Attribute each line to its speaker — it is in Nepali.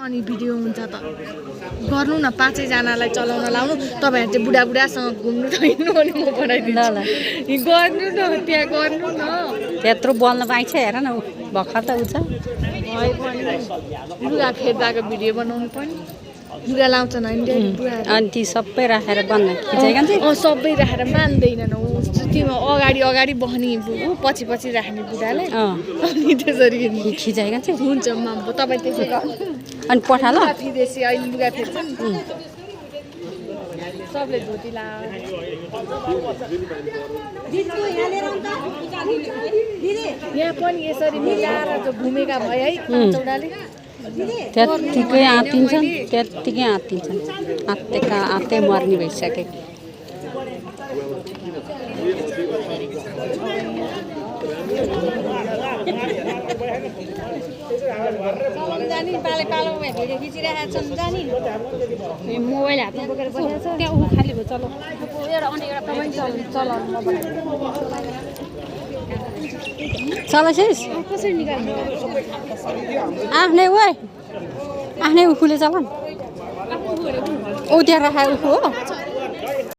Speaker 1: अनि भिडियो हुन्छ त गर्नु न 5 जनालाई चलाउन लाउनु तपाईहरु चाहिँ बुढासँग घुम्नु त हिँड्नु अनि म बनाइदिन्छु ल गर्नु न त्यहाँ गर्नु न
Speaker 2: त्यत्रो बोल्न पाइन्छ हेर न भर्खर त उछ
Speaker 1: भए पनि लुगा फेर्दाको भिडियो बनाउनु पर्ने लुगा लाउँछ न
Speaker 2: अनि ती सबै राखेर बन्न खिचाइकन चाहिँ
Speaker 1: सबै राखेर मान्दैनन् तिम्रो अगाडि बहनी पछि राख्ने बुढाले अनि त्यसरी
Speaker 2: खिचाइकन चाहिँ
Speaker 1: हुन्छ माम्बो तपाईँ त्यसै गर्नु
Speaker 2: अनि पठाल
Speaker 1: विदेशी अहिले लुगा फेर्छ नि सबले धोती ला यहाँ पनि यसरी मिलाएर त घुमेका भए है चौडाले
Speaker 2: त्यत्तिकै आत्तिन्छन् आत्ते मर्ने भइसके
Speaker 1: मोबाइल हातमा बोकेर बसेको छ त्यहाँ ऊ खाली भयो चलो
Speaker 2: चलाइस्
Speaker 1: कसरी निकाल्नु
Speaker 2: आफ्नै उखुले चलाउनु औ त्यहाँ राखेको उखु हो